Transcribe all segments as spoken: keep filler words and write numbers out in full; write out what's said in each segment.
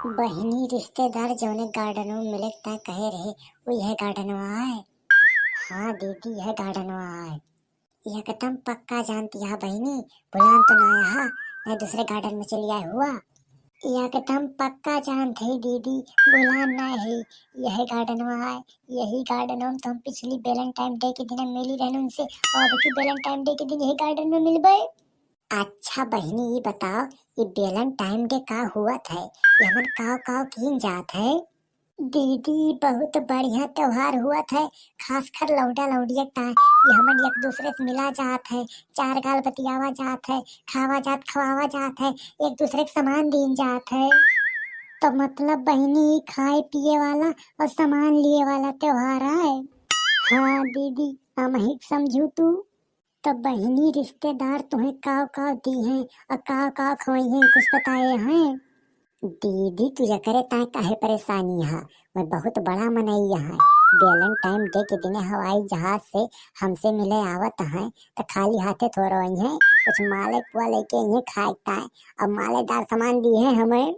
बहिनी, रिश्तेदार जौने garden में मिले क तैं कहे रहे, वो यह garden में आए? हाँ दीदी, यह garden में आए। एकदम पक्का जानती है बहिनी, भुलान तो ना आया, नहीं दूसरे garden में चली आए हुआ। एकदम पक्का जानत है दीदी, भुलान ना है, यह garden में आए, यही garden में तो हम पिछली Valentine Day के दिन मिली रहन उनसे, और अब की Valentine Day के दिन यही garden में मिलबे। अच्छा बहिनी, ये बताओ, ये Valentine Day का हुआ था, ये हमन काव काव कीन जात है? दीदी, बहुत बढ़िया त्योहार हुआ था, खासकर लौंडा लौंडिया का। ये हमन एक दूसरे से मिला जात है, चार गाल बतियावा जात है, खावा जात खवावा जात है, एक दूसरे के सामान दीन जात है। तो मतलब बहिनी, खाए पिए वाला और सामान लिए वाला त्योहार है। हाँ दीदी, हम ही समझू तू। तो बहिनी, रिश्तेदार तुम्हें काव काव दी हैं और काव काव खवाई हैं, कुछ बताए हैं? दीदी, तू एकरे ताय काहे परेशानी है? मैं बहुत बड़ा मनई है। Valentine Day के दिने हवाई जहाज से हमसे मिले आवत हैं, तो खाली हाथे थोड़ो आई हैं, कुछ माले पुआ लेके आई हैं खाए ताय, और मालेदार सामान दी हैं हमें।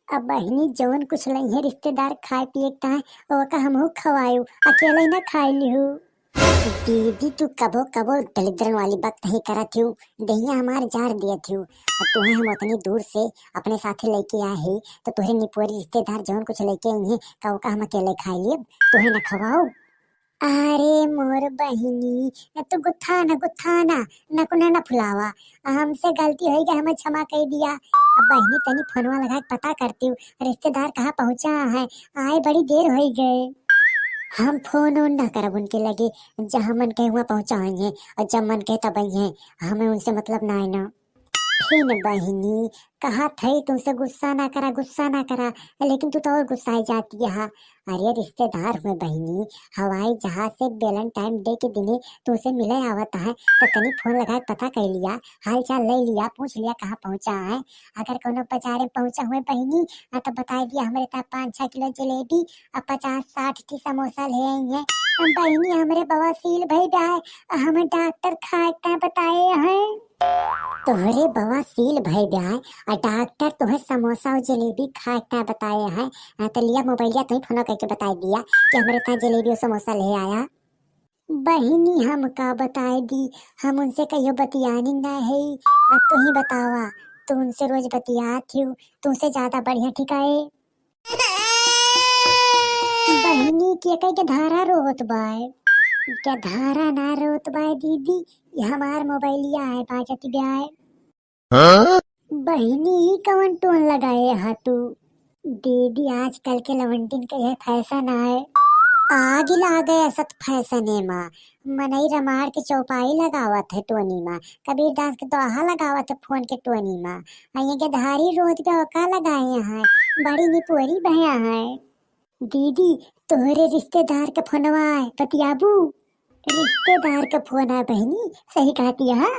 अब बहिनी, जौन कुछ लई हैं रिश्तेदार खाए पिए ताय, ओका हमहू खवायु, अकेले ना खाए लिहू। दीदी, तू कबो कबो दलिद्रन वाली बात नहीं करत हूँ, दहिया हमार जार दियत हूँ। अब तुम्हें हम उतनी दूर से अपने साथे लेके आए ही, तो तोहरे निपोरी रिश्तेदार जौन कुछ लेके आई हैं, का ओका हम अकेले खाए लिए, तुम्हें न खवाओ? अरे मोर बहिनी, न तू गुत्था न, गुत्था न, नकुना न फुलावा। हमसे गलती होई गई, हमें क्षमा कर दिया। अब बहिनी, तनी फोनवा लगा के पता करती हूँ, रिश्तेदार कहाँ पहुँचा है, आए बड़ी देर होई गए। हम फोन ओन ना करब उनके लगे, जहाँ मन कहे वहाँ पहुँचाएंगे, और जब मन कहे तब आइए, हमें उनसे मतलब ना है ना। फिन बहिनी, कहा थई तुमसे गुस्सा ना करा, गुस्सा ना करा, लेकिन तू तो और गुस्साई जाती है। अरे रिश्तेदार हुए बहिनी, हवाई जहाज से Valentine Day के दिने तुमसे मिले आवत है, तो तनी फोन लगा के पता कर लिया, हाल चाल ले लिया, पूछ लिया कहाँ पहुँचा है। अगर कोनो बाजारे में पहुँचा हुए बहिनी, हाँ, तो बताई दिया, हमरे ताय पाँच छः किलो जलेबी और पचास साठ ठी समोसा ले आई हैं। बहिनी, हमरे बवासीर भई बा, हमें डॉक्टर खाए का बताए हैं। तोहरे बवासीर भई बा, और डॉक्टर तोहे समोसा और जलेबी खाए का बताए हैं। हाँ, तो लिया मोबाइलिया, तू ही फोन करके बताई दिया कि हमरे ताय जलेबी और समोसा ले आया। बहिनी, हम का बताए दी, हम उनसे कहियो बतियानी ना है। अब तू ही बतावा, तू उनसे रोज बतियात हियो, तुमसे ज्यादा बढ़िया ठिकाए। बहिनी, के कई के धारा रोत बाय? के धारा ना रोत बाय दीदी, ये हमार मोबाइलिया है, बाजत ब्याय। हाँ? बहिनी, ई कवन टोन लगाए हा तू? दीदी, आजकल के लवंडिन के यह फैशन आए। आग लागे असत फैशने मा। मनई रमाड़ के चौपाई लगावत है टोनी मा। कबीरदास के दोहा लगावत है फोन के टोनी मा। आ ये गधारी रोज के ओका लगाए हैं। बड़ी निपोरी भया है। दीदी, तोहरे रिश्तेदार के फोनवा आए, बतियाबू? रिश्तेदार के फोन आए बहिनी, सही कहती है।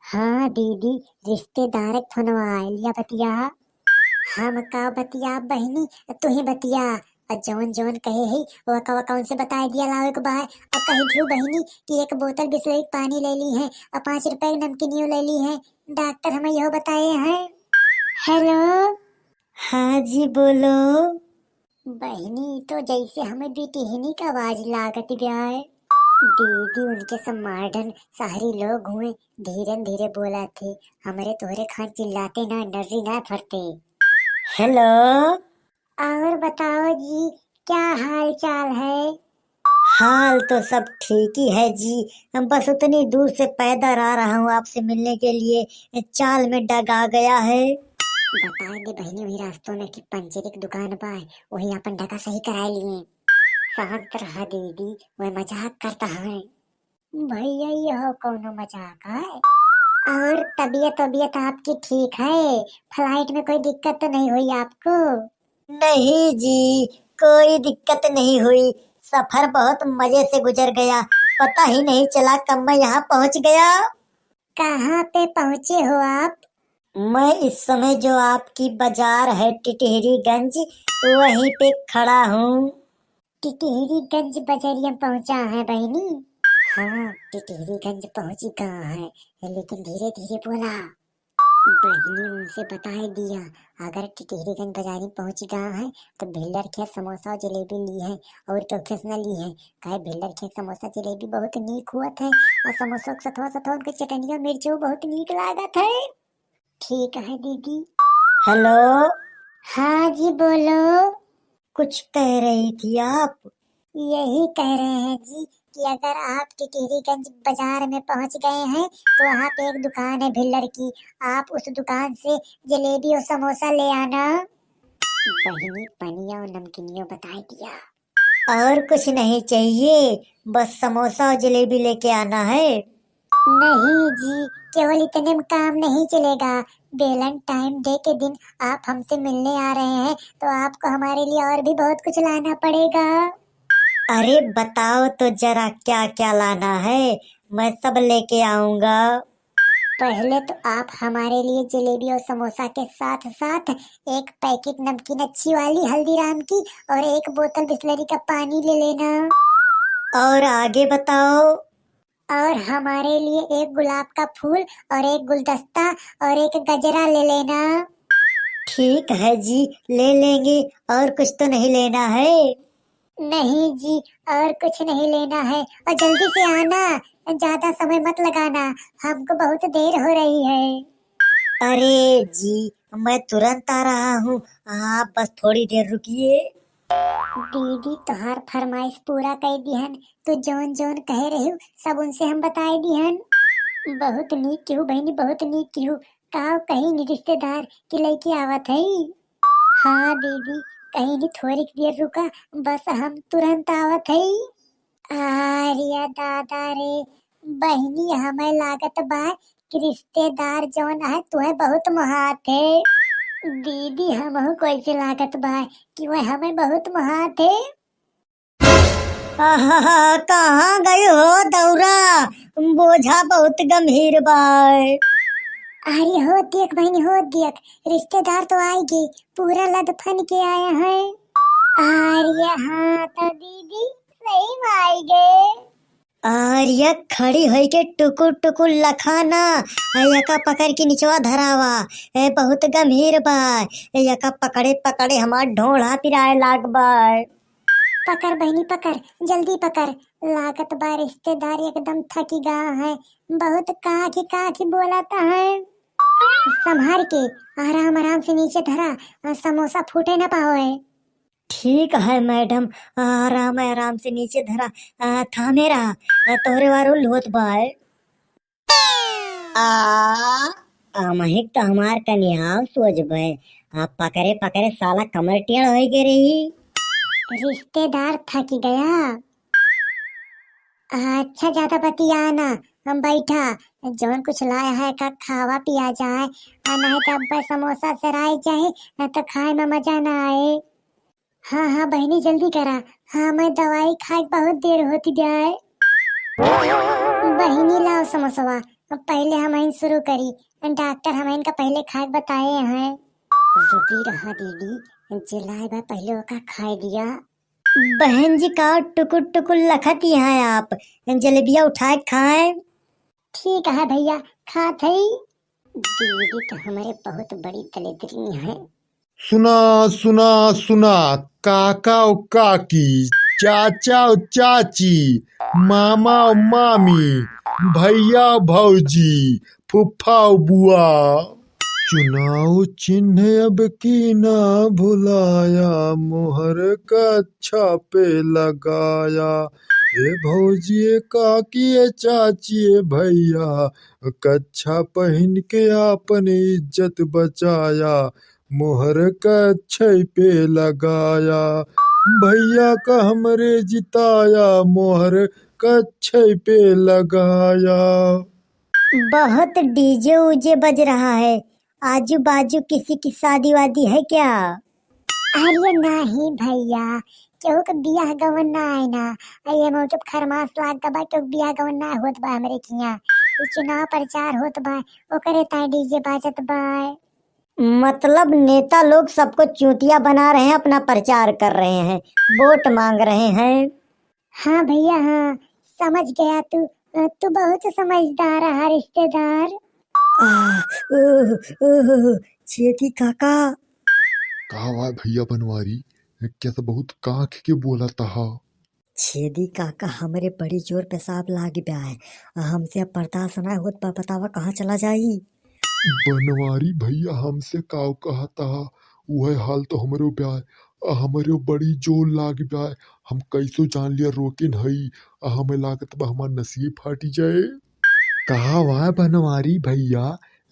हाँ दीदी, रिश्तेदार के फोनवा आए, लिया बतिया। हम का बतिया बहिनी, तू ही बतिया। और जवन जवन कहे है, वो का, वो कौन से बताए दिया लावे के बाय। और कही दियो बहिनी कि एक बोतल बिसलेरी के पानी ले ली है और पाँच रुपए के नमकीनियो ले ली है। डॉक्टर हमें यहो बताए हैं। हेलो। हाँ जी, बोलो। बहिनी, तो जैसे हमें बिटिहनी का आवाज लागत ब्याय। दीदी, उनके सब मॉडर्न शहरी लोग हुए, धीरे धीरे बोला थे, हमरे तोहरे खान चिल्लाते ना, नर्री ना फरते। हेलो। और बताओ जी, क्या हाल चाल है? हाल तो सब ठीक ही है जी, बस उतनी दूर से पैदल आ रहा हूँ आपसे मिलने के लिए, चाल में डग आ गया है। बताए दे बहिनी, वही रास्तों में कि पंचर की दुकान बा, वही अपन डगा सही कराए लिए। शांत रहा दीदी, वह मजाक करता है। भैया, यह कौनो मजाक है? और तबीयत, तबीयत आपकी ठीक है? फ्लाइट में कोई दिक्कत तो नहीं हुई आपको? नहीं जी, कोई दिक्कत नहीं हुई। सफर बहुत मजे से गुजर गया, पता ही नहीं चला कब मैं यहाँ पहुँच गया। कहाँ पे पहुँचे हो आप? मैं इस समय जो आपकी बाजार है टिटहरीगंज, वहीं पे खड़ा हूँ। टिटहरीगंज बजरिया पहुँचा है बहिनी? हाँ, टिटहरीगंज पहुँची गया है, लेकिन धीरे धीरे बोला। बहिनी उनसे बताए दिया, अगर टिटहरीगंज बाजारी पहुँच गा है तो भिल्लर खे समोसा और जलेबी ली है, और केहू खे से न ली है, काहे भिल्लर खे समोसा जलेबी बहुत नीक हुअत है, और समोसा के सथवा सथवा उनके चटनिया मिर्चो बहुत नीक लागत है। ठीक है दीदी। हेलो। हाँ जी, बोलो। कुछ कह रही थी आप? यही कह रहे हैं जी कि अगर आप टिटहरीगंज बाजार में पहुंच गए हैं तो वहाँ पे एक दुकान है भिल्लर की, आप उस दुकान से जलेबी और समोसा ले आना। बहिनी पनिया और नमकीनियो बताए दिया। और कुछ नहीं चाहिए, बस समोसा और जलेबी लेके आना है। नहीं जी, केवल इतने में काम नहीं चलेगा। Valentine Day के दिन आप हमसे मिलने आ रहे हैं तो आपको हमारे लिए और भी बहुत कुछ लाना पड़ेगा। अरे बताओ तो जरा क्या क्या लाना है, मैं सब लेके आऊंगा। पहले तो आप हमारे लिए जलेबी और समोसा के साथ साथ एक पैकेट नमकीन अच्छी वाली हल्दीराम की और एक बोतल बिसलेरी का पानी ले लेना। और आगे बताओ। और हमारे लिए एक गुलाब का फूल और एक गुलदस्ता और एक गजरा ले लेना। ठीक है जी, ले लेंगे। और कुछ तो नहीं लेना है? नहीं जी, और कुछ नहीं लेना है। और जल्दी से आना, ज्यादा समय मत लगाना, हमको बहुत देर हो रही है। अरे जी, मैं तुरंत आ रहा हूँ, आप बस थोड़ी देर रुकिए। दीदी तोहार फरमाइश पूरा कर दिहन, तू जौन जौन कहे रही सब उनसे हम बताए दिहन। बहुत नीक किहू बहिनी, बहुत नीक किहू। का कही नहीं रिश्तेदार कि लइके आवत है। हाँ दीदी, कहीं नहीं, थोड़ी देर रुका, बस हम तुरंत आवत है। अरे दादा रे, बहिनी, हमें लागत बा कि रिश्तेदार जौन है तुहे बहुत मोहात है। दीदी, हमहू कैसे लागत बा कि वह हमें बहुत मोहात है। आहा, कहाँ गई हो दौरा? बोझा बहुत गंभीर बा। अरे हो देख बहिनी, हो देख, रिश्तेदार तो आइगे, पूरा लदफन के आया है। अरे हाँ तो दीदी, सही में आइगे। अरे खड़ी होई के टुकुर टुकुर लखाना, आ एका पकड़ के निचवा धरावा, ए बहुत गंभीर बा, ए एका पकड़े पकड़े हमार ढोढ़ा पिराए लाग बा। पकड़ बहिनी पकड़, जल्दी पकड़। लागत बा रिश्तेदार एकदम थकी गा है, बहुत काखी काखी बोलत है। संभार के, आराम आराम से नीचे धरा, आ समोसा फूटे ना पावे। ठीक है मैडम, आराम आराम से नीचे धरा, आ, थामे रहा, आ, तोहरे वारो लोत बाय। आ, अमहिक तो हमार कनिहाव सोच बे। आ, पकड़े पकड़े साला कमर टेढ़ होई गे रही। रिश्तेदार थक गया। अच्छा, ज्यादा बतिया ना, हम बैठा, जौन कुछ लाया है का खावा पिया जाए, आ नहीं तो अब्बे समोसा सराय जाए, तो खाए में मजा ना आए। हाँ, हाँ, बहिनी, जल्दी करा। हाँ, मैं दवाई खाए के बहुत देर होती जाए। बहिनी, लाओ समोसवा, पहले हमहिन शुरू करी, डॉक्टर हमहिन का पहले खाए के बताए हैं। रुकी रहा दीदी, जे लाए बा पहले ओका खाए दिया। बहन जी, का टुकुर टुकुर लखत ही हैं आप, जलेबिया उठाए के खाए। ठीक है भैया, खात है। दीदी तो हमारे बहुत बड़ी दलेदरी है। सुना, सुना, सुना, काका और काकी, चाचा और चाची, मामा और मामी, भैया और भौजी, फुफ्फा और बुआ। चुनाव चिन्ह अब की ना भुलाया, मोहर कच्छा पे लगाया। ए भौजी, ए काकी, ए चाची, ए भैया, कच्छा पहिन के आपन इज्जत बचाया, मोहर कच्छे पे लगाया। भैया का हमरे जिताया, मोहर कच्छे पे लगाया। बहुत डीजे उजे बज रहा है, आजू बाजू किसी की शादी वादी है क्या? अरे नाही भैया, केहू के बियाह गवन ना आए ना। आ ये मौके पे खरमास लाग गबा, केहू के बियाह गवन ना होत बा हमरे किहाँ। ई चुनाव प्रचार होत बा, ओकरे ताई डीजे बाजत बा। मतलब नेता लोग सबको चूतिया बना रहे हैं, अपना प्रचार कर रहे हैं, वोट मांग रहे हैं। हाँ भैया, हाँ, समझ गया तू। तू बहुत समझदार है रिश्तेदार। आ, ओ, ओ, छेदी काका। का वा भइया बनवारी, कैसे बहुत कांख के बोलत हा? छेदी काका, हमरे बड़ी जोर पेशाब लाग बा है, हमसे अब बर्दाश्त ना होत बा, बतावा कहाँ चला जाई? बनवारी भइया, हमसे काव कहत हा, उहे हाल तो हमरो बा है, हमरो बड़ी जोर लाग बा है, हम कैसो जान लिया रोकिन हई, हमें लागत बा हमार नसिये फाटी जाए। कहा वा बनवारी भइया,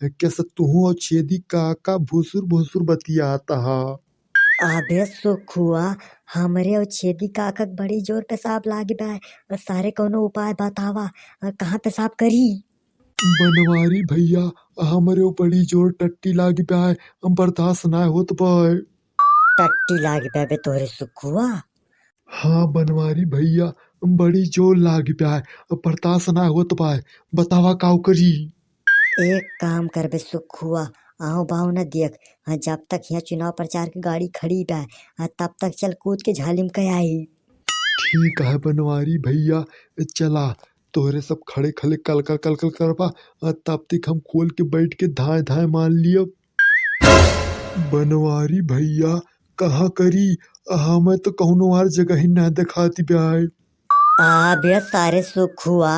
कैसे तुहू और छेदी काका भुसुर भुसुर बतियात हा? अबे सुखुआ, हमरे और छेदी काका के बड़ी जोर पेशाब लाग बा, सारे कौनो उपाय बतावा, कहाँ पेशाब करी? बनवारी भइया, हमरे और बड़ी जोर टट्टी लाग बा, हम बर्दाश्त ना होत बा। टट्टी लाग बा बे तोहरे सुखुआ? हाँ बनवारी भइया, बड़ी जोर लाग बा, बर्दाश्त ना होत बा, बतावा काव करी? एक काम करबे सुखुआ, आओ बाओ न देख, हाँ, जब तक यहाँ चुनाव प्रचार के गाड़ी खड़ी बा, हाँ, तब तक चल कूद के झालिम के आई। ठीक है बनवारी भइया, चला, तोहरे सब खड़े खड़े कलकल कलकल करबा, आ तब तक हम खोल के बैठ के धाय धाय मार लियब। बनवारी भइया, कहाँ करी, हमें तो कौनो आर जगह ही ना देखाती बा है। अबे सारे सुखुआ,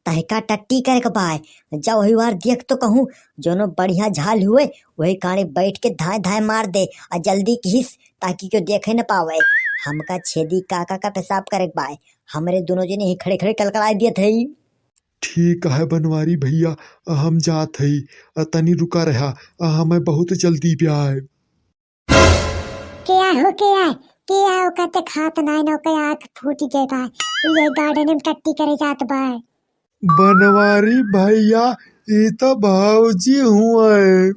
तहका टट्टी करे के बाय, जा वही वार देख तो कहूँ, जोनो बढ़िया झाल हुए, वही काने बैठ के धाय धाय मार दे, आ जल्दी घिस, ताकि क्यों देखे न पावे। हमका छेदी काका का पेशाब करे के बाय, हमरे दोनों जने ही खड़े खड़े कलकलाए दियत हई। ठीक है बनवारी भइया, हम जात हई, तनी रुका रहा, हमें बहुत जल्दी बा है। के आ हो, के आ, के आ, ओकर ते खात नाय न, ओकर आँख फूट गए बा, ये गार्डन में टट्टी करे जात बा। बनवारी भइया, ई तो भौजी हुए।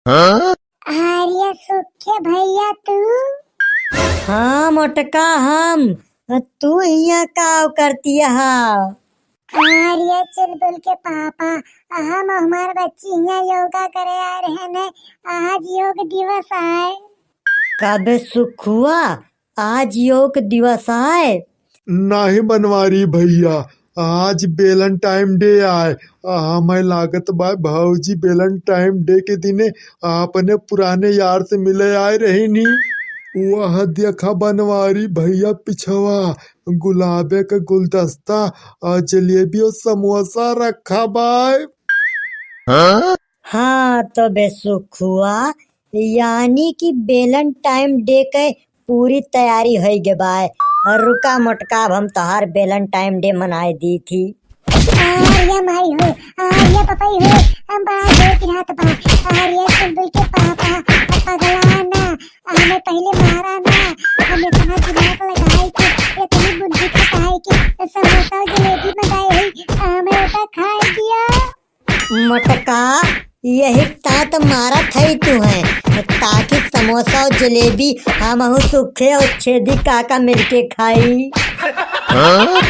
अरे सुखे भइया तू? हाँ मोटका हम, तू हियाँ का करती हा? अरे चुलबुल के पापा, हम हमार बच्ची हियाँ योगा करे आए रहे ने, आज योग दिवस आए। कबे सुखुआ, आज योग दिवस आए? नाही बनवारी भइया, आज Valentine Day आए। आ, हमें लागत बा भौजी Valentine Day के दिने अपने पुराने यार से मिले आए रही नी। वह देखा बनवारी भइया पिछवा गुलाबे के गुलदस्ता और जलेबी और समोसा रखा बा। हाँ? हाँ, तो बेसुखुआ, यानी कि Valentine Day के पूरी तैयारी होइ गे बाय। और रुका मोटका, अब हम तोहार Valentine Day मनाए दी थी। आर्या माई हो, आर्या पपई हो, हम बाहर हो के रात बा। आर्या चुलबुल के पापा, पगला ना, हमें पहले मारा ना, हमें इतना दिमाग लगाए के, इतनी बुद्धि खटाए के, समोसा और जलेबी मंगाए है, हमें ओका खाए दिया। मोटका, यही तात मारत है तू है, ताकि समोसा और जलेबी हमहू सुखे और छेदी काका मिलके खाई। हाँ?